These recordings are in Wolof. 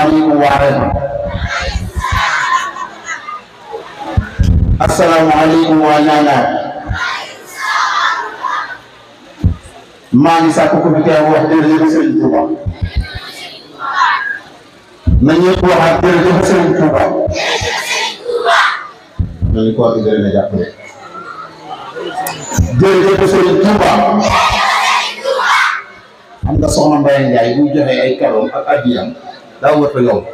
asalaamaaleykum waa Réma. asalaamaaleykum waa Ñaanaar. maa ngi sàkk ko fi teew wax jërëjëf Serigne Touba. na ñëpp waxaat jërëjëf Serigne Touba. na ñu ko wax jërëjëf na jàppale. jërëjëf Serigne Touba. xam nga soxna Mbaye Ndiaye buy joxe ay karoom ak addiyam daa wër fa yomb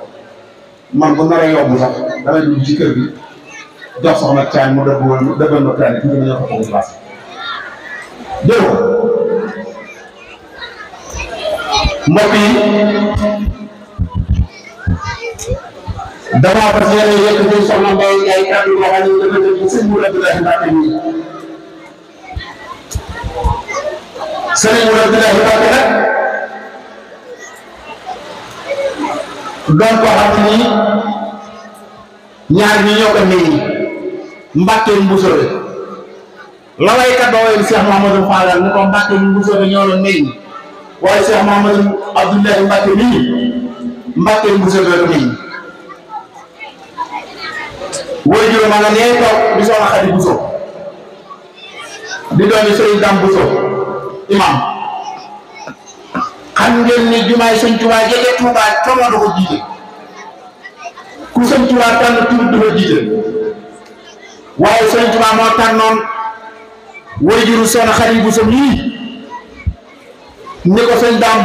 man bu nar a yomb sax damay dugg ci kër gi jox soxna Thiam mu dëbbal ma Thiam tuuti nañoo ko foog paase. dégg nga mbokk yi damaa fas yéene yëkkati soxna Mbaye Ndiaye kàddu yoo xam ne dafa dégg sëñ Mourou Abdoulaye Mbacke nii sëñ Mourou Abdoulaye Mbacke nag doon ko xam ni ñaar ñi ñoo ko meññ Mbacke Mbusoobe la waykat ba woyoon Cheikh Mamadou Fadal ni ko Mbacke Mbusoobe ñoo la meññ waaye Cheikh Mamadou Abdoulaye Mbacke nii Mbacke Mbusoobe la meññ woy juróom ma nga nee toog di soxna Xadi Buso di doomi Sëriñ Dam Buso imam xam ngeen ni jumaay Sëñ Tuubaa jege Tuubaa tolloo da ko jiite ku Sëñ Tuubaa tànn tur du ko jiite waaye Sëñ Tuubaa moo tànnoon woy juru soxna Xadi Buso nii ni ko Sëñ Dam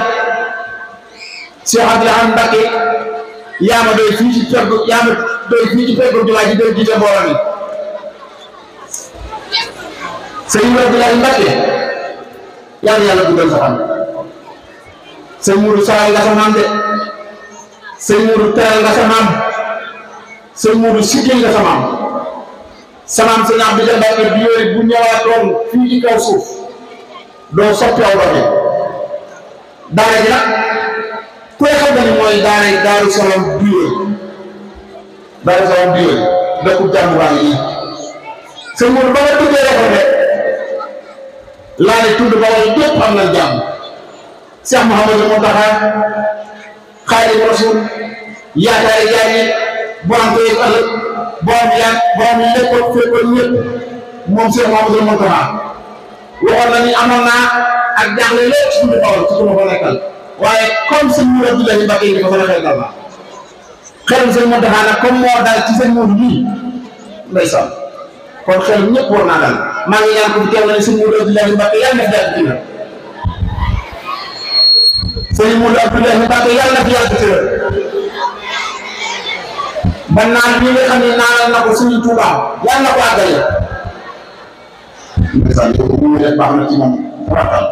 Cheikh Abdoulaye Mbacke yaa ma doy fii ci peggu yaa ma doy fii ci peggu jumaa ji doy jiite mbooloo mi Sëñ Abdoulaye Mbacke yàlla yàlla guddal sa fan Sëñ Mourou saral nga sa maam de Sëñ Mourou teral nga sa maam Sëñ Mourou siggil nga sa maam sa maam Sëñ Abdou Mbacke bi yooyu bu ñëwaatoon fii ci kaw suuf doo soppi aw doxe daara ji nag ku ne xam nga ni mooy Daaru Salaam biir dëkku jàmm baa ngi nii Sëñ Mourou ba nga tuddee rek rek laa ne tudd ba wala ñëpp am na jàmm Cheikh Mouhamadou Mountakha Xaadimu Rasuul yaakaari jaay yi borom koy ëllëg borom lépp fekkoon ñëpp moom Cheikh Mouhamadou Mountakha waxoon na ni amoon naa ak jaaxle lépp ci suñu xol ci kuma ko nekkal waaye comme Sëñ Mourou Abdoulaye Mbacke yi ko sama xel dal na xel Sëñ Mountakha nag comme moo dal ci Sëñ Mourou bii ndeysaan kon xel ñëpp war naa dal maa ngi ñaan ko fi teew na ne Sëñ Mourou Abdoulaye Mbacke yàlla na fi yàgg ci la Sëñ Mourou Abdoulaye Mbacke yàlla na fi yàgg ci la ba naan bi nga xam ne naanal na ko suñu Touba yàlla na ko àggale ndeysaan ko mu leen baax na ci moom waxtaan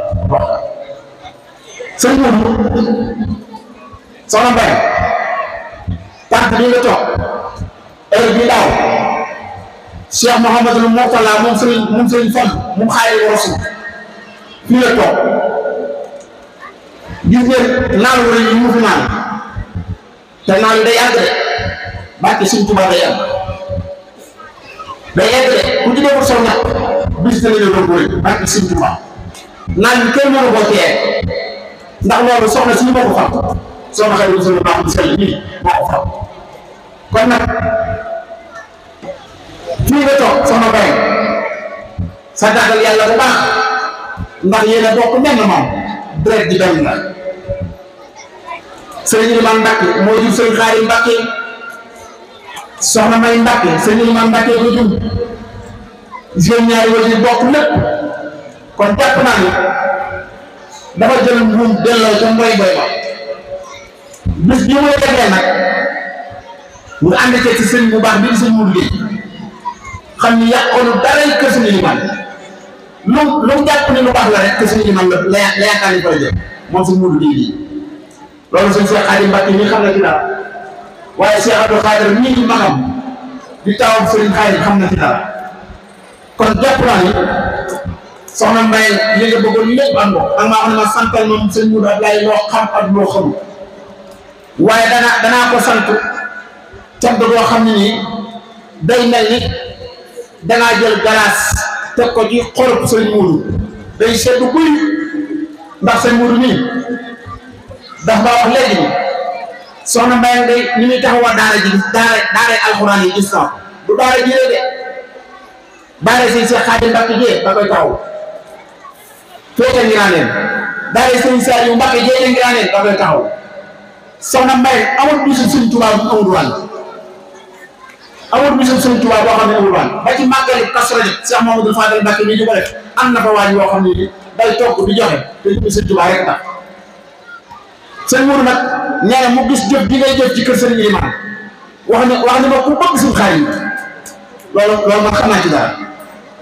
Sëñ Mourou soxna Mbaye tànk bi nga toog heure bi daaw Cheikh Mouhamadou Mourtala moom Sëriñ Fall moom Xaadimu Rasuul fii la toog gis ngeen naan wala yi mu fi naan te naan day yàgg de barke Sëñ Tuubaa day yàgg de ku ci deful saw ñàkk bis dana ñëw doon bëri barke Sëñ Tuubaa naan bi kenn mënu ko tee ndax loolu soxna si ñu moo ko fam soxna Xaadimu Rasuul baax bu sell nii moo ko fam kon nag fii nga toog soxna Mbaye sa dàggal yàlla bu baax ndax yéen a bokk menn moom deret ji dem na Sëriñ Ilimaan Mbacke moo jur Sëriñ Xaadim Mbacke soxna May Mbacke Sëriñ Ilimaan Mbacke ko jur jigéen ñaari wajur bokk lépp kon jàpp naa ni dafa jël mbuum delloo ca mboy boy ba bis bi muy defee nag mu ànd ci sëriñ bu baax bi di Sëñ Mourou Gueye xam ni yàqoonu dara kër Sëñ Ilimaan lu mu jàpp ni lu baax la rek kër Sëñ Ilimaan la yaakaar ni koy def moom Sëñ Mourou Gueye loolu sëñ Cheikh Xaadim Mbacke ñi xam na ci dara waaye Cheikh Abdou Khadir ñii di magam di tawam Sëriñ Xaadim xam na ci dara kon jàpp naa ni soxna Mbaye li nga bëggoon lépp am ko ak maa xam ne ma santal moom Sëñ Mourou Abdoulaye loo xam ak loo xamul waaye danaa ko sant cant boo xam ne nii day mel ni dangaa jël galaas teg ko ci xolub Sëñ Mourou day seddu guy ndax Sëñ Mourou nii ndax maa wax léegi ni soxna Mbayang day ni muy taxawoo daara ji daara alxuraan yi gis naa du daara ji de daara sëñ Cheikh Khadim Mbacke jee da koy taxaw féete Ngiraaneen daara sëñ Saliou Mbacke jee Ngiraaneen da koy taxaw soxna Mbayang amul bisu sëñ Tuubaa bu amul wàll amul bisu sëñ Tuubaa boo xam ne amul wàll ba ci màggali Kazu Rajab Cheikh Mamadou Fadel Mbacke bi ñu ko def am na fa waaj yoo xam ne day togg di joxe te ñu sëñ Tuubaa rek tax sëñ Mourou nag nee na mu gis jëf bi ngay jëf ci kër sëñ Ilimaan wax ne ma ku bëgg suñu xaalis loolu man xam naa ci dara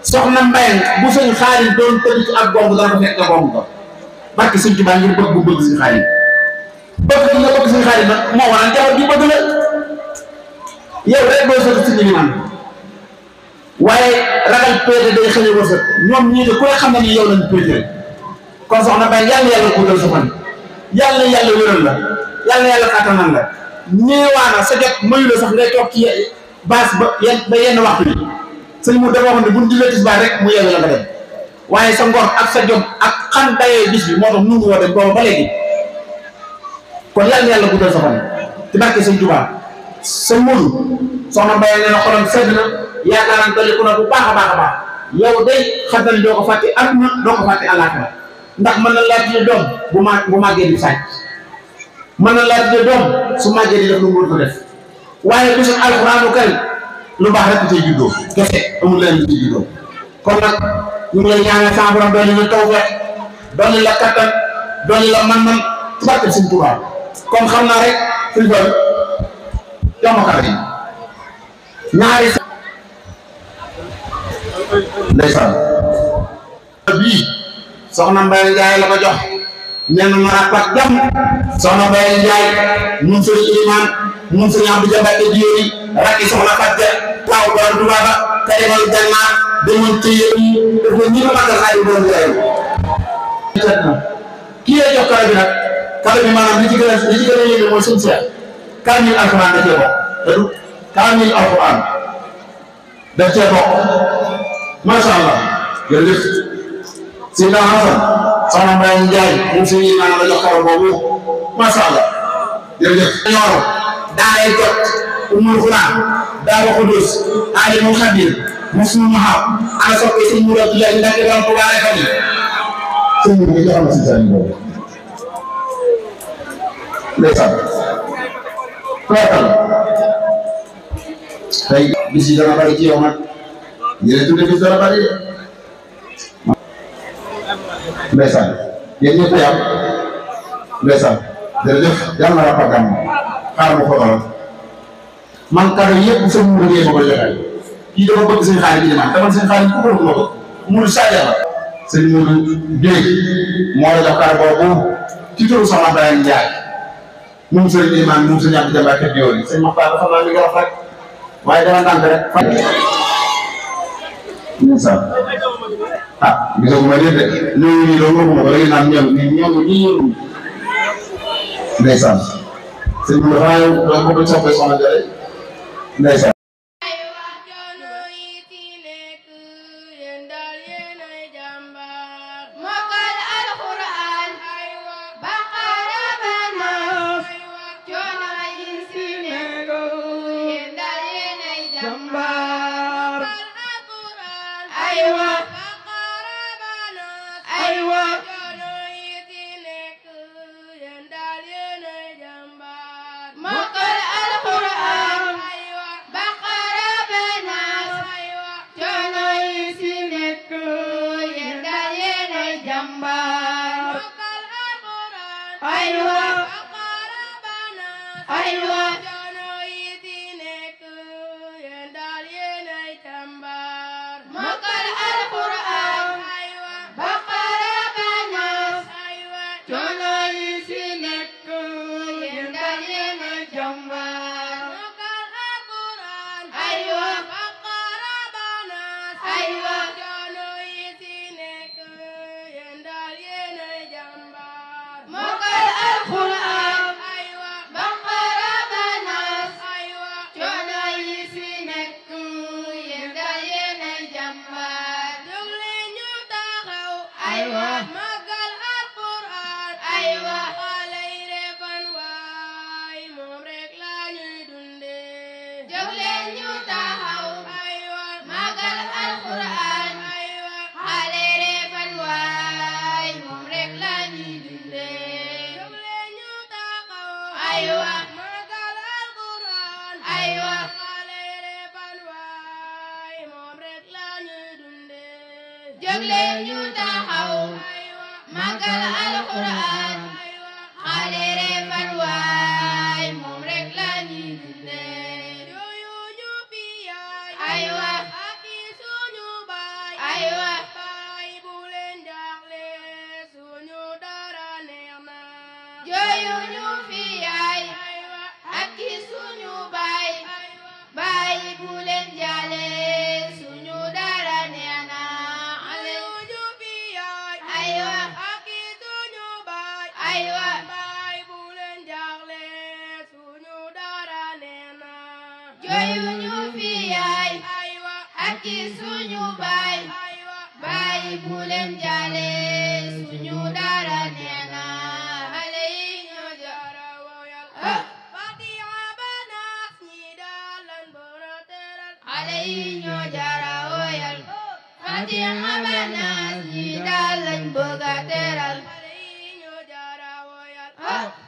soxna Mbayang bu sëñ xaalis doon tëdd ci ak gong dana ko fekk nga gong ko barke sëñ Tuubaa ngir bëgg bu bëgg suñu xaalis bëgg gi nga bëgg suñu xaalis nag moo waral njaboot gi bëgg la yow rek doo sëñ sëñ Ilimaan waaye ragal péete day xëy wërsëg ñoom ñii de ku ne xam ne ni yow lañ péete rek kon soxna Mbayang yàlla guddal sa fan yàlla wéral la yàlla kàttanal la ñeewaana sa jot mayu la sax ngay toog ci baas ba yenn waxtu yi sëñ mu dafa wax ne buñ jullee tisbaar rek mu yeewu la nga dem waaye sa ngor ak sa jom ak xam dayee bis bi moo tax nungu woo dem booba ba léegi kon yàlla guddal sa fan ci barke sëñ Tuubaa sëñ Moodu soxna Mbayang nee na xolam sedd na yaakaaraan dolliku na bu baax a baax yow day xam na ne doo ko fàtte àdduna doo ko fàtte àllaaxira ndax mën na laa tuddee doom bu màggee di sàcc mën na laa tuddee doom su màggee di def lu mu ko def waaye bisu alxuraanu kay lu baax rek cay juddoo kese amul leen lu ciy juddoo kon nag ñu ngi lay ñaanal sa borom doon la tawfeex doon la kattan doon la man-man ci barke Sëñ Tuubaa kon xam naa rek suñu doon jox ma kàddu yi ñaari ndeysaan bii soxna Mbayang Ndiaye la ko jox ñenn ma rakk jam soxna Mbayang Ndiaye mun sëñ Ilimaan mun sëñ Abdou Jabate Diori rakki soxna Fatou taw borom Tuubaa ba ka demal janna demoon ci yéen def na ñi ma magal xaari doon jaay kii lay jox kàddu bi nag kàddu bi maanaam li ci gën a yéeme mooy suñu seex kaamil alxuraan da cee bokk te du kaamil alxuraan daf cee bokk macha allah jërëjëf Sina Hasan soxna Mbayang Ndiaye moom suñu Ilimaan la jox kàddu boobu macha allah jërëjëf ñooro daaray jot umul xuraan daara xudus alimul xabir muslim mahab ana soppe sëñ Mourou Abdoulaye Ndake borom Tuubaa rek ni sëñ bi nga joxal si sëñ boobu ndeysaan tookal tey bis yi dana bari ci yow nag yéen tudde bis dana bari ndeysaan yéen ñëpp yam ndeysaan jërëjëf yàlla na rafet gàmm xaaral ma ko man kàddu yëpp sëñ Mourou Gueye ma koy joxe kii dafa bëgg sëñ xaalis bi man te man sëñ xaalis ku ko ma ko Mourou Sadio la sëñ Mourou Gueye moo la jox kàddu boobu ci turu soxna Mbayang Ndiaye moom sëñ Ilimaan moom sëñ Abdou Jabate Diori sëñ Maxtaar dafa naa li nga wax rek waaye dama ndànk rek ndeysaan ah gisaguma leen de ñooñu nii loolu waxuma ko da ngeen naan ñoom ñii ndeysaan sëñ bi dafa doon ko doon soppee soxna Jalle ndeysaan jógleen ñu taxaw màggal alxuraan xale refan waay moom rek la ñuy dundee yooyu ñu fi yaay aywa ak suñu baay aywa baay bu leen jaaxle suñu dara neex na yooyu ñu fi yaay ak suñu baay baay bu leen jaaxle suñu dara neex na yooyu ñu fi yaay aywa ak suñu baay aywa baay bu leen jaaxle suñu dara neex na yooyu ñu fi yaay ak suñu baay baay bu leen jaaxle suñu dara neex na xale yi ñoo jara woyal Fatiha ba naas ñi daal lañ bëgg a teral xale yi ñoo jara woyal Fatiha ba naas ñi daal lañ bëgg a teral xale yi ñoo jara woyal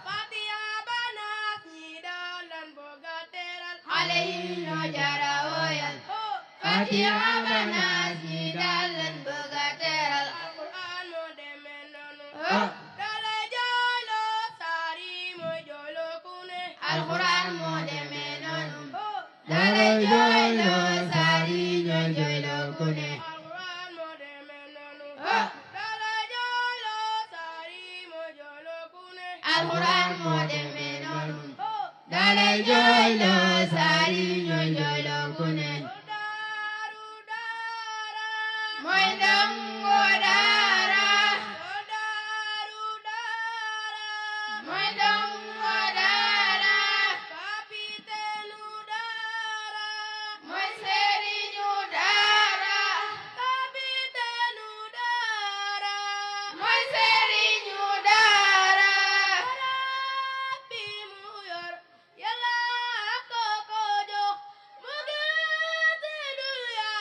Fatiha ba naas ñi daal lañ bëgg a teral xale yi ñoo jara woyal Fatiha ba naas ñi daal lañ bëgg a teral Alxuraan moo demee noonu dalay jooyloo saari mooy jooyloo ku ne Alxuraan moo demee noonu dalay jooyloo saari ñooy jooyloo ku ne Alxuraan moo demee noonu dalay jooyloo saari mooy jooyloo ku ne Alxuraan moo demee noonu dalay jooyloo saari ñooy jooyloo ku ne mooy ndongo daara mooy ndongo daara kapiteenu daara mooy sëriñu daara kapiteenu daara mooy sëriñu daara bi mu yor Yàlla ko ko jox mu gën ci dunya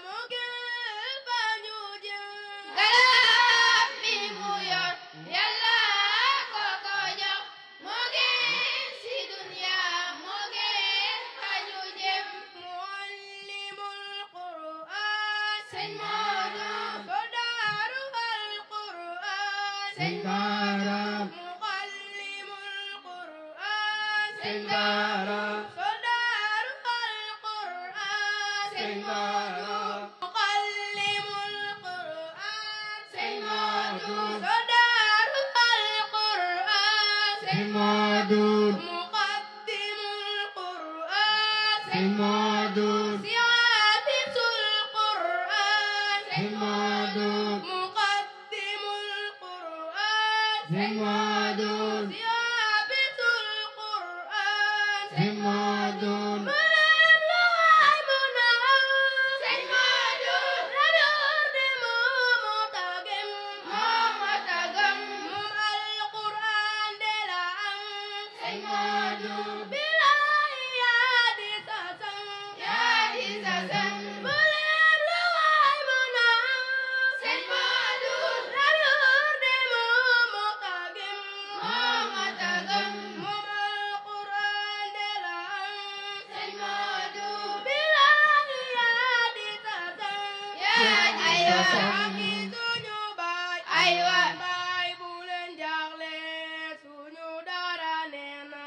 mu gën fa ñu jëm garab bi mu yor Yàlla ko ko jox mu gën ci dunya mu gën fa ñu jëm muallimul Qur'an Sëñ Moodu Sodaaru al-Qur'an Sëñ Baara muallimul Qur'an Sëñ Baara Sodaaru al-Qur'an Sëñ Moodu muallimul Qur'an Sëñ Moodu Sodaaru al-Qur'an Sëñ Moodu muqaddimul Qur'an Sëñ Moodu siyaadisul Qur'an Sëñ Moodu muqaddimul Qur'an Sëñ Moodu siyaadisul Qur'an Sëñ Moodu mëneem lu waay mu naaw Sëñ Moodu rabior de moo tagem moom al-Qur'an de la am Sëñ Moodu bilaay yaa di sasam mëneem lu waay mu naaw Sëñ Moodu rabior de moo tagem moom al-Qur'an de la am Sëñ Moodu bilaay yaa di sasam ak suñu baay aywa baay bu leen jaaxle suñu dara neex na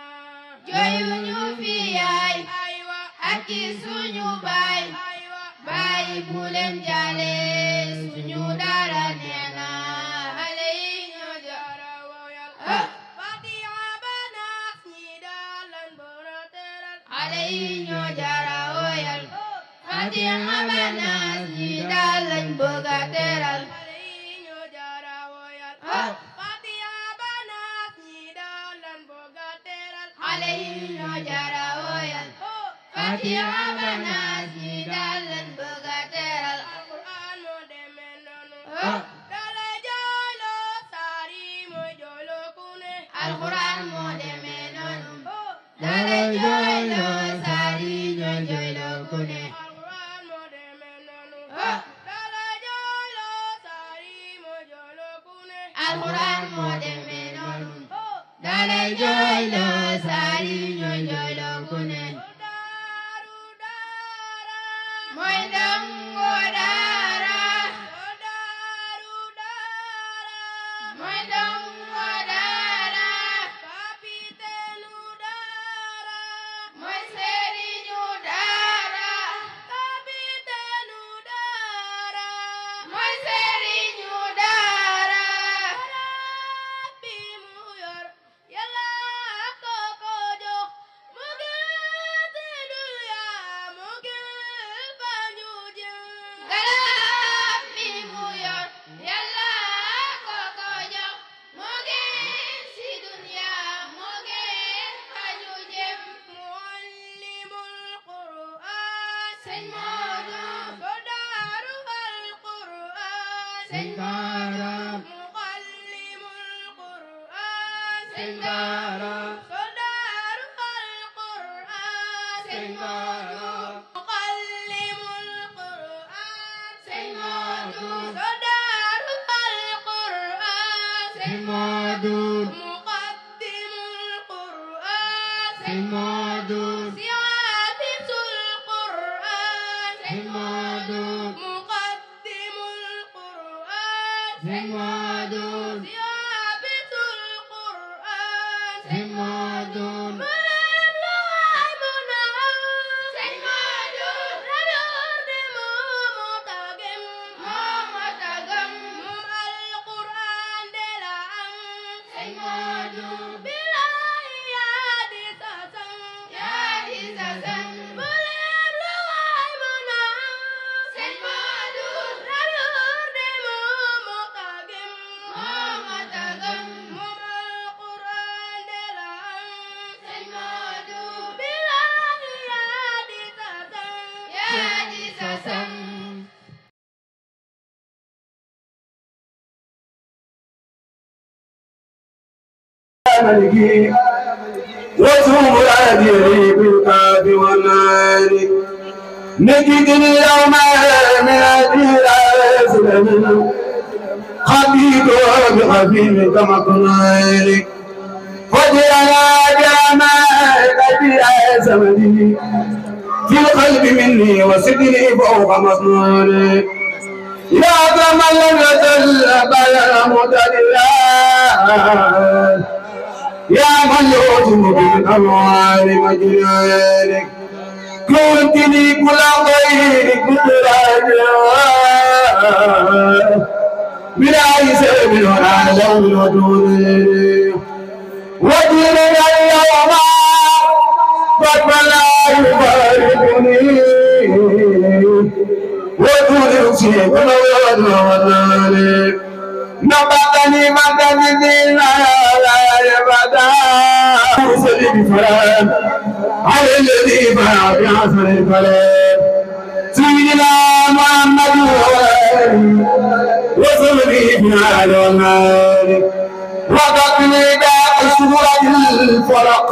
jooyu ñu fi yaay aywa ak suñu baay baay bu leen jaaxle suñu dara neex na xale yi ñoo jara woyal Fatiha ba naas ñi daal lañ bëgg a teral xale yi ñoo jara woyal Fatiha ba naas ñi daal lañ bëgg a teral xale yi ñoo jara woyal Fatiha ba naas ñi daal lañ bëgg a teral xale yi ñoo jara woyal Fatiha ba naas ñi daal lañ bëgg a teral Alxuraan moo demee noonu dalay jooyloo saari mooy jooyloo ku ne Alxuraan moo demee noonu dalay jooyloo saari ñooy jooyloo ku ne Alxuraan moo demee noonu dalay jooyloo saari mooy jooyloo ku ne Alxuraan moo demee noonu dalay jooyloo saari ñooy jooyloo ku ne mooy ndongo daara Sëñ Moodu Fodaaru Alquraan Sëñ Baara Muallimul Quraan Sëñ Baara Fodaaru Alquraan Sëñ Baara Muallimul Quraan Sëñ Moodu Fodaaru Alquraan Sëñ Moodu Muqaddimul Quraan Sëñ Moodu ملكي وثوب العديل بالكاف والنار نجدني يوم من الدين أسلم خبيت بخفيف كما كنت وجعلنا جمالك بلا زمني في القلب مني وسدني فوق مصنوني يا كما لم يزل بلا متدلا يا من يوزن بالأموال مجنونك كنت لي كل غير قدرة بلا حساب ولا لون ودون وديننا اليوم قد لا يفارقني ودون يصيب الأولاد والنار نبتني مكان لا يبدا سلم فلان على الذي باع بعصر الفلان سيدنا محمد وصلني بنا الونار وقتني باع سورة الفرق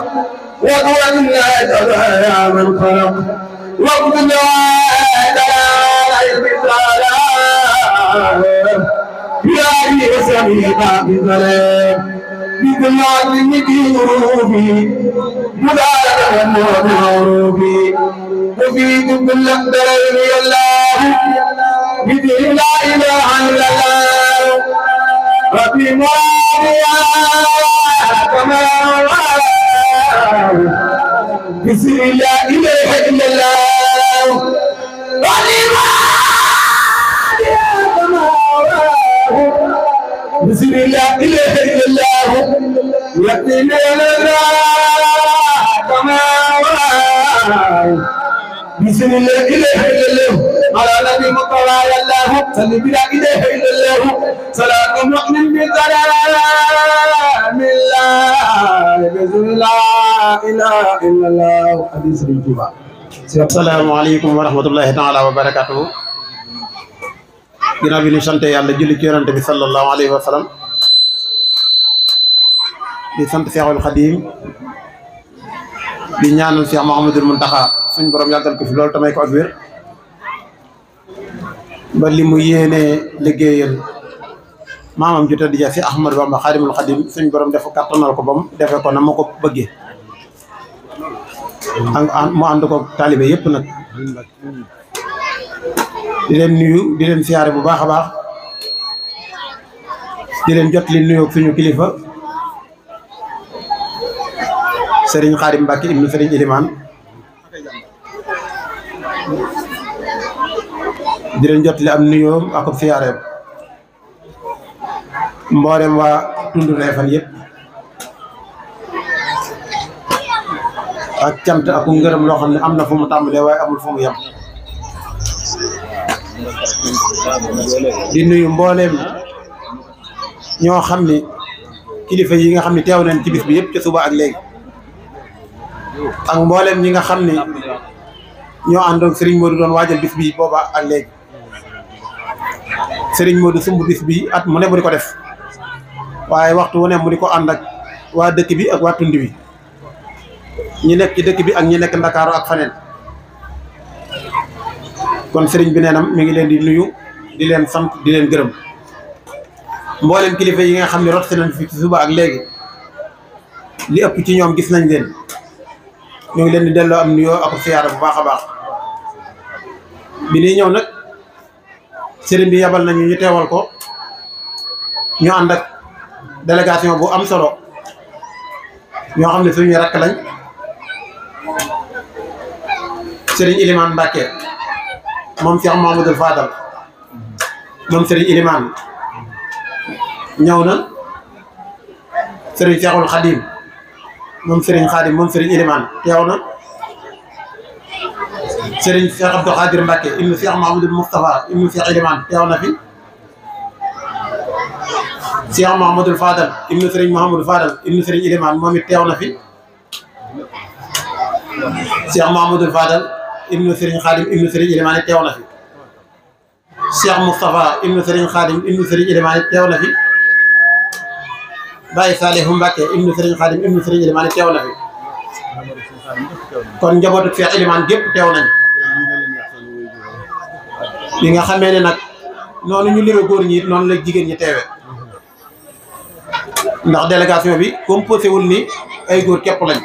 وقوة يا من خلق وقتنا دلال الرسالة يا أيها سميعا بسلام بكل نبي روحي مبارك ومعروفي وفي كل أقدر الله بدين لا إله إلا الله ربي مرادي كما بسم لا إله إلا الله ربي مرادي كما بسم الله إله إلا الله يقين لنا كما بسم الله إله إلا الله على نبي مطلع الله صلى بلا إله إلا الله صلاة مؤمن بسلام الله بسم الله إله إلا الله حديث الجمعة. السلام عليكم ورحمة الله تعالى وبركاته. ginnaaw bi ñu sant yàlla julli ci yonent bi sallallahu alayhi wa sallam di sant Seexul Xadiim di ñaanal Cheikh Mouhamadoul Mountakha suñ borom yàggal ko fi loolu tamay ko ak wér ba li mu yéenee liggéeyal maamam ju tedd ja si Ahmadou Bamba Xaadimul Xadiim suñ borom def kattanal ko bam defee ko na ma ko bëggee mu ànd ko taalibe yëpp nag di leen nuyu di leen siyaare bu baax a baax di leen jot li nuyoo suñu kilifa Serigne Khadim Mbacke ibnu Serigne Ilimane di leen jot li am nuyoo ak siyaare mboolem waa tund Refane yëpp ak cant ak ngërëm loo xam ne am na fu mu tàmbalee waaye amul fu mu yem di nuyu mbooleem ñoo xam ne kilifa yi nga xam ne teew nañ ci bis bi yëpp ca suba ak léegi ak mbooleem ñi nga xam ne ñoo àndoon Serigne Modou doon waajal bis bi booba ak léegi Serigne Modou sumb bis bi at mu ne mu di ko def waaye waxtu wu ne mu di ko ànd ak waa dëkk bi ak waa tund bi ñi nekk ci dëkk bi ak ñi nekk Ndakaaru ak faneen kon Serigne bi neenam mi ngi leen di nuyu di leen sant di leen gërëm mboolem kilifa yi nga xam ne rot si nañ fi ci suba ak léegi li ëpp ci ñoom gis nañ leen ñu ngi leen di delloo am nuyoo ak siyaara bu baax a baax bi ñuy ñëw nag Serigne bi yabal nañu ñu teewal ko ñu ànd ak délégation bu am solo ñoo xam ne suñu rakk lañ Serigne Ilimane Mbacke moom Cheikh Mouhamadoul Fadal moom Serigne Ilimane ñëw na Serigne Cheikhul Khadim moom Serigne Khadim moom Serigne Ilimane teew na Serigne Cheikh Abdou Khadir Mbacke ibnu Cheikh Mouhamadoul Moustapha ibnu Cheikh Ilimane teew na fi Cheikh Mouhamadoul Fadal ibnu Serigne Mouhamadoul Fadal ibnu Serigne Ilimane moom it teew na fi Cheikh Mouhamadoul Fadal ibnu Serigne Khadim ibnu Serigne Ilimane teew na fi Cheikh Moustapha ibnu Serigne Khadim ibnu Serigne Ilimane teew na fi Baye Salihu Mbacke ibnu Serigne Khadim ibnu Serigne Ilimane teew na fi kon njabootu Cheikh Ilimane gépp teew nañ li nga xamee ne nag noonu ñu lire góor ñi it noonu la jigéen ñi teewe ndax délégation bi composé wul ni ay góor képp lañ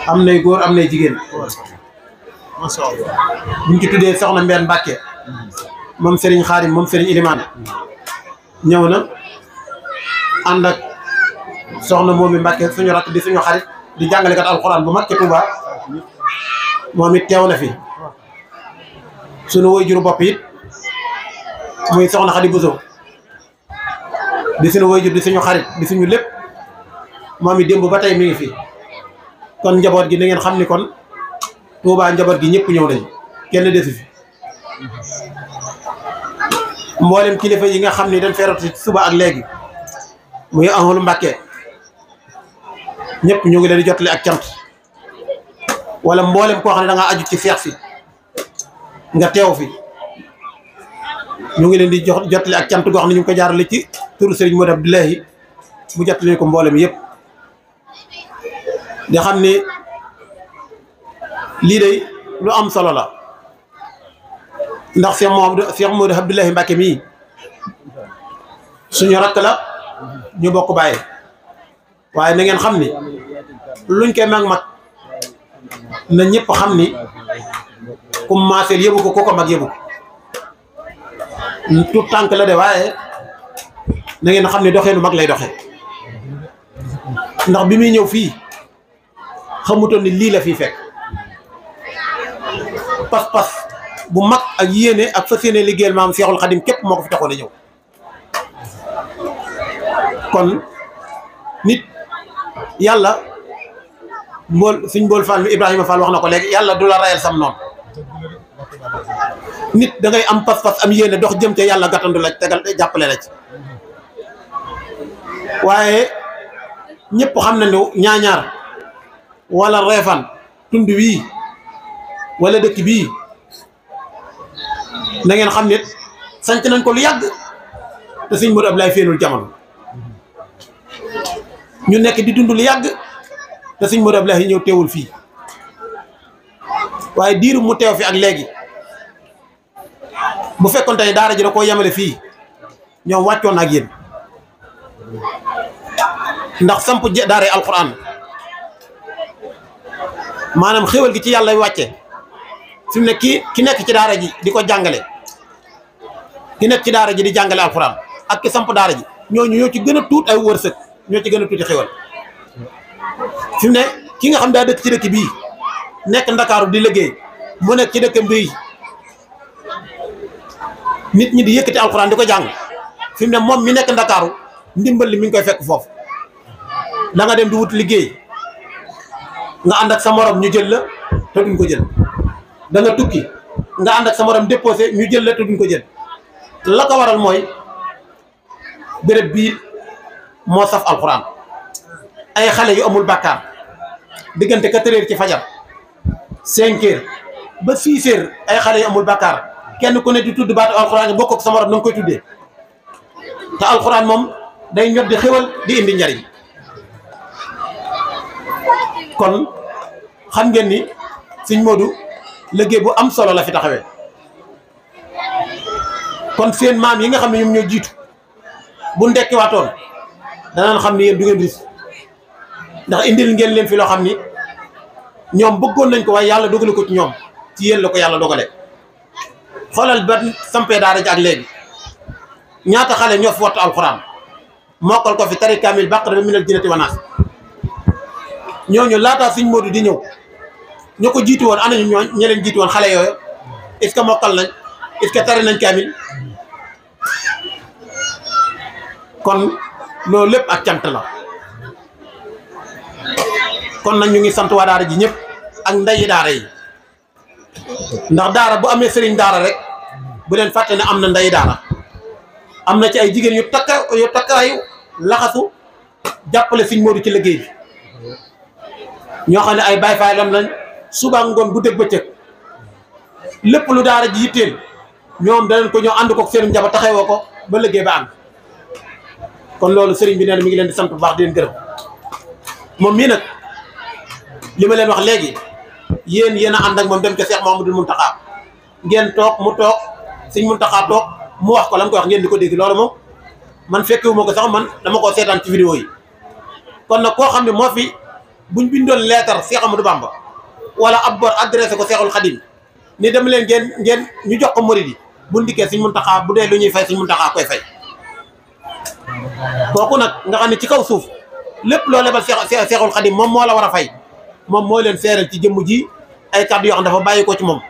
am nay góor am nay jigéen buñ ci tuddee soxna Mbène Mbacke moom Serigne Khadim moom Serigne Ilimane ñëw na ànd ak soxna Momi Mbacke suñu rakk di suñu xarit di jàngalekat alxuraan bu mag ci Touba moom it teew na fi suñu waajuru bopp it muy soxna Khady Bousso di suñu waajur di suñu xarit di suñu lépp moom it démb ba tey mi ngi fi kon njaboot gi na ngeen xam ni kon Touba njaboot gi ñëpp ñëw nañ kenn desu fi mboolem kilifa yi nga xam ni dañ feeratu suba ak léegi muy Ahmadou Mbacke ñëpp ñu ngi leen di jotali ak cant wala mboolem koo xam ne da ngaa aju ci seex si nga teew fi ñu ngi leen di jotali ak cant goo xam ne ñu ngi ko jaarale ci turu Serigne Modou Abdoulahi mu jotali ko mboolem yëpp di xam ni lii de lu am solo la ndax Cheikh Modou Abdoulahi Mbacke mii suñu rakk la ñu bokk bàyyi waaye na ngeen xam ni luñ koy mag na ñëpp xam ni ku maaseel yëbu ko ku ko mag yëbu ko tout tànk la de waaye na ngeen xam ni doxeenu mag lay doxe ndax bi muy ñëw fii xamutoon ni lii la fii fekk pas-pas bu mag ak yéene ak fas yéene liggéeyal maam Cheikhul Khadim képp moo ko fi taxoon a ñëw kon nit yàlla suñ mbool Fall mi Ibrahima Fall wax na ko léegi yàlla du la rayal sam noonu nit da ngay am pas-pas am yéene dox jëm ca yàlla gàttandu la tegal jàppale la ci waaye ñëpp xam na ne ñaañaar wala reefan tund wii wala dëkk bii na ngeen xam ne sanc nañ ko lu yàgg te sëñ Modou Abdoulaye feenul jamono ñu nekk di dund lu yàgg te sëñ Modou Abdoulaye ñëw teewul fii waaye diiru mu teew fi ak léegi bu fekkoon tey daara ji da koo yemale fii ñoom wàccoon ak yéen ndax samp daaray alquran maanaam xéwal gi ci yàlla wàcce fi mu ne ki nekk ci daara ji di ko jàngale ki nekk ci daara ji di jàngale alquran ak ki samp daara ji ñooñu ñoo ci gën a tuut ay wërsëg ñoo ci gën a tuuti xéwal fi mu ne ki nga xam daa dëkk ci dëkk bii nekk ndakaaru di liggéey mu nekk ci dëkk bii nit ñi di yëkkati alquran di ko jàng fi mu ne moom mi nekk ndakaaru ndimbal li mi ngi koy fekk foofu da nga dem di wut liggéey nga ànd ak sa morom ñu jël la te duñ ko jël da nga tukki nga ànd ak sa morom déposé ñu jël la te duñ ko jël la ko waral mooy béréb bii moo saf alquran ay xale yu amul bàkkaar diggante 4 heures ci fajar 5 heures ba 6 heures ay xale yu amul bakkaar kenn ku ne di tudd baatu alxuraan yi bokk ak sa morom na nga koy tuddee te alxuraan moom day ñot di xéwal di indi njariñ kon xam ngeen ni sëñ Modou liggéey bu am solo la fi taxawee kon seen maam yi nga xam ne ñoom ñoo jiitu bu ndekkiwaatoon danaan xam ni yéen du ngeen ris ndax indil ngeen leen fi loo xam ni ñoom bëggoon nañ ko waaye yàlla dogale ko ci ñoom ci yéen la ko yàlla dogale xoolal ba sampee daara ji ak léegi ñaata xale ñoo fi wattu alxuraan mokkal ko fi tari kaamil baqara ba minal jinnati wa naas ñooñu laataa sëñ Modou di ñëw ñoo ko jiitu woon ana ñu ñe leen jiitu woon xale yooyu est-ce que mokkal nañ est-ce que tari nañ kaamil kon loolu lépp ak cant la kon nag ñu ngi sant waa daara ji ñëpp ak ndeyi daara yi ndax daara bu amee sëriñ daara rek bu leen fàtte ne am na ndeyi daara am na ci ay jigéen yu takkaayu laxasu jàppale sëñ Modou ci liggéey bi ñoo xam ne ay Baay Faal lañ suba ngoon bu dégg bëccëg lépp lu daara ji yitteel ñoom danañ ko ñëw ànd ko seen njaboot taxawoo ko ba liggéey ba am kon loolu sëriñ bi nee na mi ngi leen di sant bu baax di leen gërëm moom mii nag li ma leen wax léegi yéen a ànd ak moom dem ca Cheikh Mouhamadoul Mountakha ngeen toog mu toog sëñ Mountakha toog mu wax ko la mu koy wax ngeen di ko dégg loolu moom man fekkewu ma ko sax man dama koo seetaan ci vidéo yi kon nag koo xam ne moo fi buñ bindoon leetar Cheikh Amadou Bamba wala ab bor adressé ko Cheikhul Khadim ni dem leen ngeen ñu jox ko murid yi bu ndikkee sëñ Mountakha bu dee lu ñuy fay sëñ Mountakha koy fay kooku nag nga xam ne ci kaw suuf lépp loo lebal Cheikhul Khadim moom moo la war a fay moom mooy leen seeral ci jëmm ji ay kàddu yoo xam dafa bàyyi ko ci moom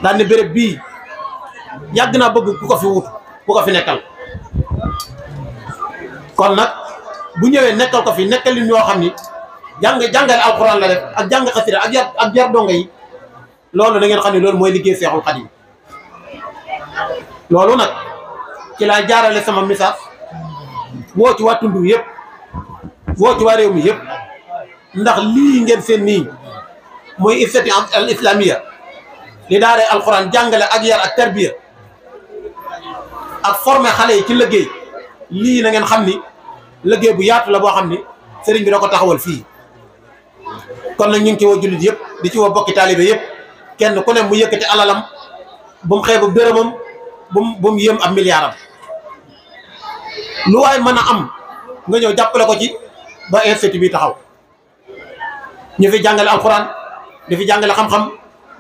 daan ne béréb bii yàgg naa bëgg ku ko fi wut ku ko fi nekkal kon nag bu ñëwee nekkal ko fi nekkal li ñoo xam ni jàngale alxuraan la def ak jàng xasida ak jar donga yi loolu da ngeen xam ne loolu mooy liggéey Seexul Xadiim loolu nag ci laa jaarale sama message woo ci waa tund wi yëpp woo ci waa réew mi yëpp ndax lii ngeen seen nii mooy institut al islamia li daaree alxuraan jàngale ak yar ak tarbiya ak formé xale yi ci liggéey lii na ngeen xam ni liggéey bu yaatu la boo xam ni sëriñ bi da ko taxawal fii kon nag ñu ngi ci woo jullit yëpp di ci woo bokki taalibe yëpp kenn ku ne mu yëkkati alalam bu mu xeebu dërëmam bu mu yëm ab milliardam lu waay mën a am nga ñëw jàppale ko ci ba institut bi taxaw ñu fi jàngale alxuraan di fi jàngale xam-xam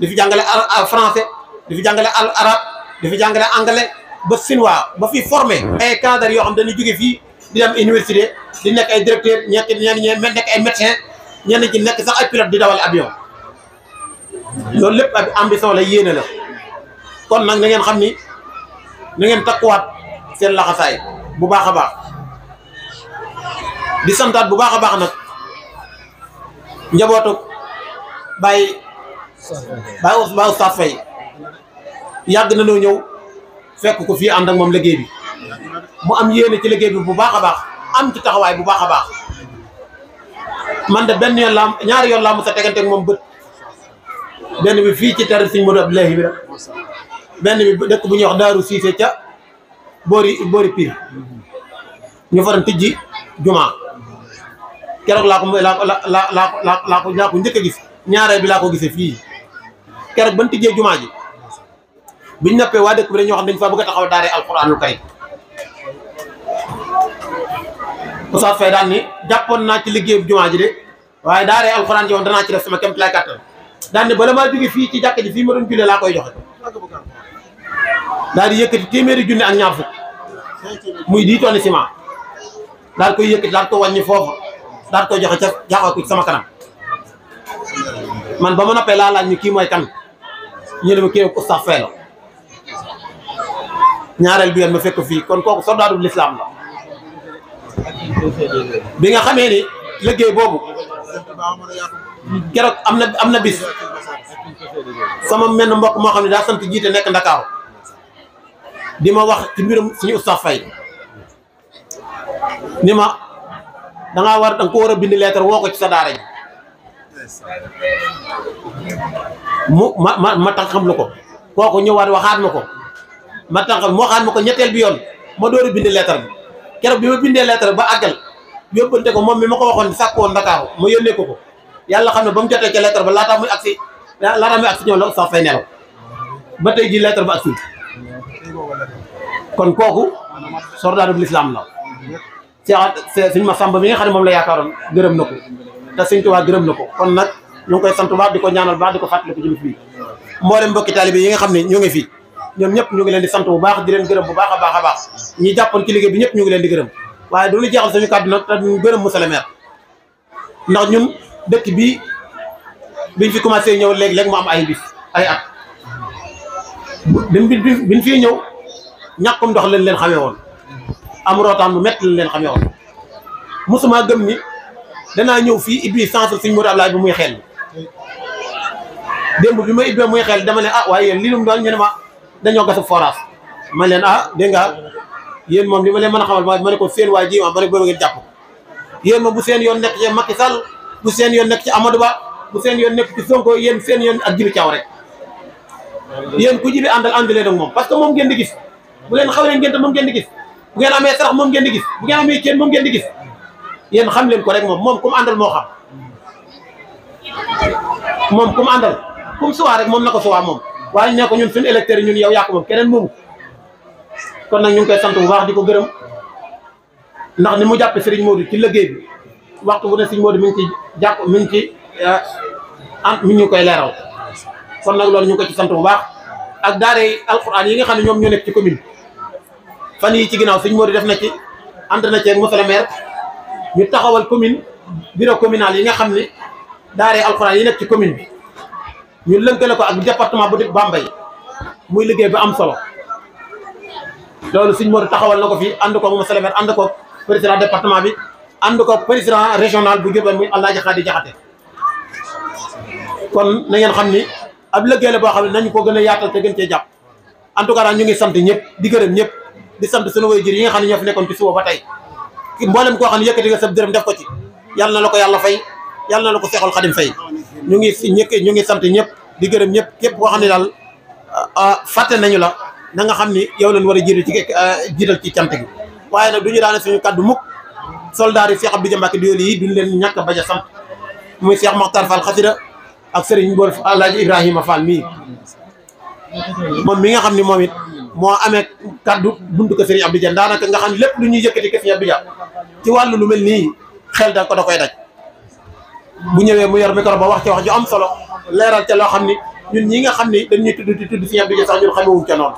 di fi jàngale français di fi jàngale arabe di fi jàngale anglais ba chinois ba fi formé ay cadre yoo xam dañuy jóge fii di dem université di nekk ay directeur ñenn nekk ay médecin ñenn ci nekk sax ay pilote di dawal avion loolu lépp ak ambition la yéene la kon nag na ngeen xam ni na ngeen takkuwaat seen laxasaay bu baax a baax di santaat bu baax a baax nag njabootu Baye Oustaz Faye yàgg na noo ñëw fekk ko fii ànd ak moom liggéey bi mu am yéene ci liggéey bi bu baax a baax am ci taxawaay bu baax a baax man de benn yoon laa ñaari yoon laa mos a tegante ak moom bët benn bi fii ci ter Sëñ Modou Abdoulahi bi rek benn bi dëkk bu ñuy wax Daaru Siise ca boori Pire ñu faran tijji jumaa keroog laa ko njëkk a gis ñaareel bi laa ko gisee fii keroog ban tijjee jumaa ji biñ nappee waa dëkk bi dañoo xam dañ fa bëgg a taxaw daare alxuraanul karim Oustaz Faye daan ni jàppoon naa ci liggéey jumaa ji de waaye daaree alxuraan ji woon danaa ci def sama kéem lay kàttan daan ne bala maa jóge fii ci jàkk ji fii ma doon jullee laa koy joxe daal di yëkkati téeméeri junne ak ñaar fukk muy 10 tonnes ciment daal koy yëkkati daal ko wàññi foofu daal koy joxe ca jaaxal ko sama kanam man ba ma noppee laa laaj ni kii mooy kan ñu ne ma kii Oustaz Faye la ñaareel bi yoon ma fekk fii kon kooku soldaatu l'islam la bi nga xamee ni liggéey boobu keroog am na bis sama menn mbokk moo xam ne daa sant jiite nekk Ndakaaru di ma wax ci mbirum suñu Oustaz Faye ni ma danga ko war a bind lettre woo ko ci sa daara ji ma tànqam lu ko kooku ñëwaat waxaat ma ko ma tànqam moo waxaat ma ko ñetteel bi yoon ma door a bind lettre bi keroog bi ma bindee lettre ba àggal yóbbante ko moom mi ma ko waxoon sàkk woon Ndakaaru ma yónnee ko yàlla xam ne ba mu jotee ca lettre ba laataa muy agsi ñëw la sax fay nelaw ba tey ji lettre ba agsi kon kooku soldat bu l'islam la sëñ Massamba mi nga xam ne moom la yaakaaroon gërëm na ko te sëñ Tuubaa gërëm na ko kon nag ñu ngi koy sant baax di ko ñaanal baax di ko fàttali ko ci bis bi mboolem mbokki taalibe yi nga xam ne ñu ngi fi ñoom ñëpp ñu ngi leen di sant bu baax di leen gërëm bu baax a baax ñi jàppoon ci liggéey bi ñëpp ñu ngi leen di gërëm waaye du ñu jeexal suñu kàddu nag te ñu gërëm monsieur le maire ndax ñun dëkk bi biñ fi commencé ñëw léegi mu am ay bis ay at biñ fii ñëw ñàkkum ndox leen xamee woon am rootaan bu métti leen xamee woon mosuma gëm ni danaa ñëw fii ibbi sens suñ Modou Ablaye bi muy xel démb bi ma ibbee muy xel dama ne waaye yéen li mu doon ñu ne ma dañoo gasu forage ma leen dégg nga yéen moom li ma leen mën a xamal ma ne ko seen waa ji ma ne booba ngeen jàpp yéen moom bu seen yoon nekk ci Macky Sall bu seen yoon nekk ci Amadou Ba bu seen yoon nekk ci Sonko yéen seen yoon ak Jibi Thiaw rek yéen ku Jibi ànd leen ak moom parce que moom ngeen di gis bu leen xawlee ngeen te moom ngeen di gis bu ngeen amee sarax moom ngeen di gis bu ngeen amee kenn moom ngeen di gis yéen xam leen ko rek moom ku mu àndal moo xam moom ku mu àndal ku mu suwaa rek moom na ko suwaa moom waaye ne ko ñun suñu électeurs yi ñun yow yaa ko moom keneen moomu kon nag ñu ngi koy sant bu baax di ko gërëm ndax ni mu jàppe Serigne Modou ci liggéey bi waxtu bu ne Serigne Modou mi ngi ci jàpp mi ngi ci mi ngi ñu koy leeral kon nag loolu ñu ngi ko ci sant bu baax ak daare alxuraan yi nga xam ne ñoom ñoo nekk ci commune fan yi ci ginnaaw Serigne Modou def na ci ànd na ci monsieur le maire ñu taxawal commune bureau communal yi nga xam ne daare alxuraan yi nekk ci commune bi ñu lënkale ko ak département bu Bambey muy liggéey bu am solo loolu Serigne Modou taxawal na ko fii ànd ko monsieur le maire ànd ko président département bi ànd ko président régional bu Diourbel muy Alaaji Xaadi Jaxate kon na ngeen xam ni ab liggéey la boo xam ne nañu ko gën a yaatal te gën cee jàpp en tout cas daal ñu ngi sant ñëpp di gërëm ñëpp di sant suñu waajur yi nga xam ne ñoo fi nekkoon ci suba ba tey mboolem koo xam ne yëkkati nga sa dërëm def ko ci yàlla na la ko yàlla fay yàlla na la ko Seexul Xadim fay ñu ngi sant ñëpp di gërëm ñëpp képp koo xam ne daal fàtte nañu la na nga xam ni yow leen war a jiital ci cant gi waaye nag du ñu daane suñu kaddu mukk soldat yi Cheikh Abdou Mbacke Doly yi duñ leen ñàkk bañ a sant muy Cheikh Makhtar Fall Xasida ak Serigne Mbool Alaaji Ibrahima Fall mii moom mi nga xam ni moom it moo amee kaddu buntu ko Serigne Abdou Dia daanaka nga xam ne lépp lu ñuy yëkkati ko Serigne Abdou Dia ci wàllu lu mel nii xel da koy daj bu ñëwee mu yor micro ba wax ci wax ju am solo leeral ca loo xam ni ñun ñi nga xam ni dañuy tudd di tudd Serigne Abdou Dia sax ñun xamewuñ ca noonu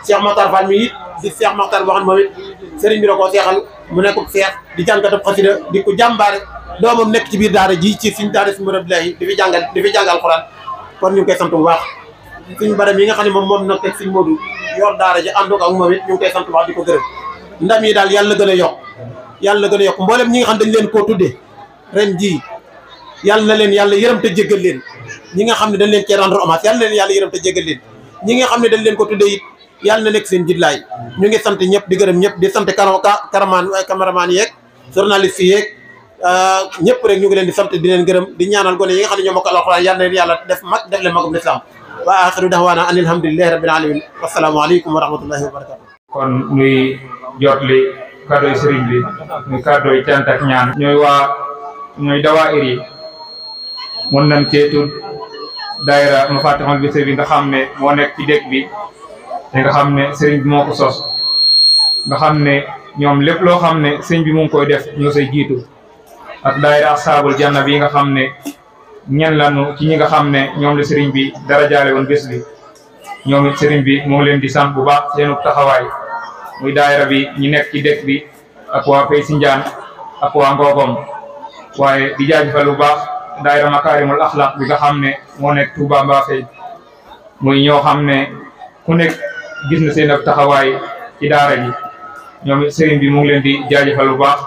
Cheikh Makhtar Fall mii it di Cheikh Makhtar boo xam ne moom it Serigne bi da koo seexal mu nekk seex di jàngatab xasida di ko jàmbaare doomam nekk ci biir daara ji ci suñ daara si Abdoulaye di fi jàngal alxuraan kon ñu ngi koy sant bu baax suñ baram yi nga xam ne moom nag teg suñ Modou yor daara ji ànd ko ak moom it ñu ngi koy sant bu baax di ko gërëm ndam yi daal yàlla gën a yokk mboolem ñi nga xam dañ leen koo tuddee ren jii yàlla na leen yàlla yërëm te jéggal leen ñi nga xam ne dañ leen cee rendre hommage yàlla na leen yàlla yërëm te jéggal leen ñi nga xam ne dañ leen ko tuddee it yàlla na nekk seen jidlaay ñu ngi sant ñëpp di gërëm ñëpp di sant cameraman yeeg journaliste yeeg ñëpp rek ñu ngi leen di sant di leen gërëm di ñaanal gone yi nga xam ne ñoo mokkal alxuraan yàlla na leen yàlla def leen magum lislaam wa axiru dahwaana an alhamdulillahi rabbil alamin wasalaamu aleykum wa rahmatullahi wa barakatu kon nuy jotli kàddooy sëriñ bi muy kàddooy cant ak ñaan ñooy dawaayir yi mën nañ cee tudd daayira Mafatihul Bichri bi nga xam ne moo nekk ci dëkk bi te nga xam ne sëriñ bi moo ko sos nga xam ne ñoom lépp loo xam ne sëriñ bi mu ngi koy def ñoo say jiitu ak daayira Ashaabul Janna bi nga xam ne ñen lañu ci ñi nga xam ne ñoom la sëriñ bi dara jaale woon bés bi ñoom it sëriñ bi moo ngi leen di sant bu baax seenu taxawaay muy daayira bi ñi nekk ci dëkk bi ak waa Pay Sinjaan ak waa Ngogom waaye di jaajëfal bu baax daayira Makaarimul Axlaaq bi nga xam ne moo nekk Touba Mbafey muy ñoo xam ne ku nekk gis na seen ak taxawaay ci daara ji ñoom sëriñ bi mu ngi leen di jaajëfal bu baax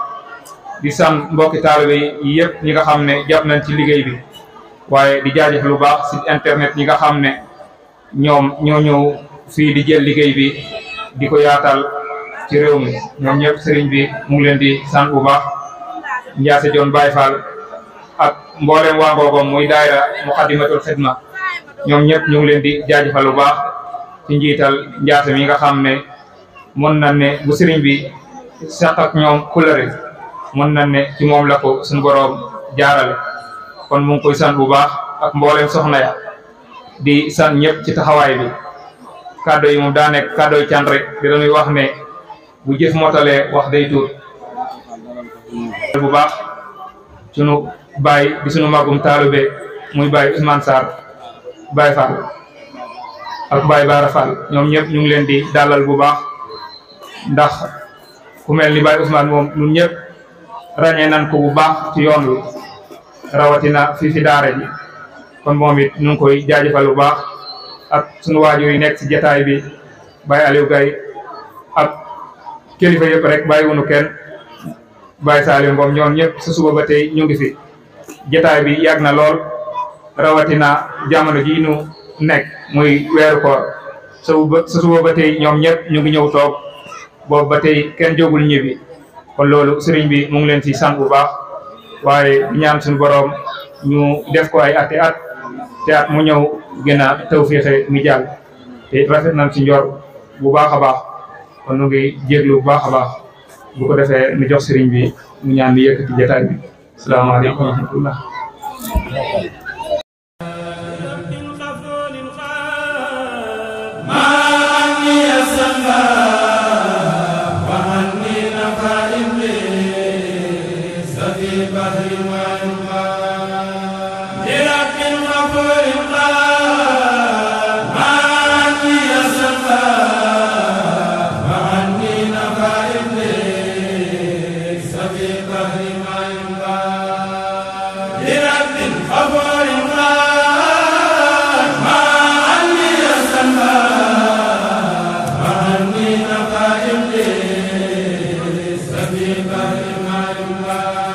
di sant mbokki taalibe yi yëpp ñi nga xam ne jàpp nañ ci liggéey bi waaye di jaajëfal bu baax site internet yi nga xam ne ñoom ñoo ñëw fii di jël liggéey bi di ko yaatal ci réew mi ñoom ñëpp sëriñ bi mu ngi leen di sant bu baax Ndiasse Dione Baye Fall ak mboolem waa Ngogom muy daayira Muqaddimatul Xidma ñoom ñëpp ñu ngi leen di jaajëfal bu baax ci njiital njaase mi nga xam ne mën na ne bu sëriñ bi seq ak ñoom kulëre mën na ne ci moom la ko suñu boroom jaarale kon mu ngi koy sant bu baax ak mboolem soxna ya di sant ñëpp ci taxawaay bi kàddu yi moom daa nekk kàddu yi cant rek di dañuy wax ne bu jëf motalee wax day tuut bu baax sunu baay di sunu magum taalube muy baay Ousmane Sarr Baay Fall ak Baay Baara Fall ñoom ñëpp ñu ngi leen di dalal bu baax ndax ku mel ni Baay Ousmane moom ñun ñëpp ràññee nañ ko bu baax ci yoon wi rawatina fii fi daara ji kon moom it ñu ngi koy jaajëfal bu baax ak sunu waajur yi nekk ci jataay bi Baay Aliou Gaye ak kilifa yëpp rek bàyyi wunu kenn Baay Saliou Ngom ñoom ñëpp sa suba ba tey ñu ngi fi jataay bi yàgg na lool rawatina jamono ji nu nekk muy weeru koor sa suba ba tey ñoom ñëpp ñu ngi ñëw toog boobu ba tey kenn jógul ñibbi kon loolu sëriñ bi mu ngi leen ci sant bu baax waaye ñaan suñu boroom ñu def ko ay ati at te at mu ñëw gën a tawféexe mi jàll te rafet nañ ci njor bu baax a baax kon nu ngi jéglu bu baax a baax bu ko defee nu jox sëriñ bi mu ñaan ni yëkkati jotaay bi salaamaaleykum wa rahmatullah Bye.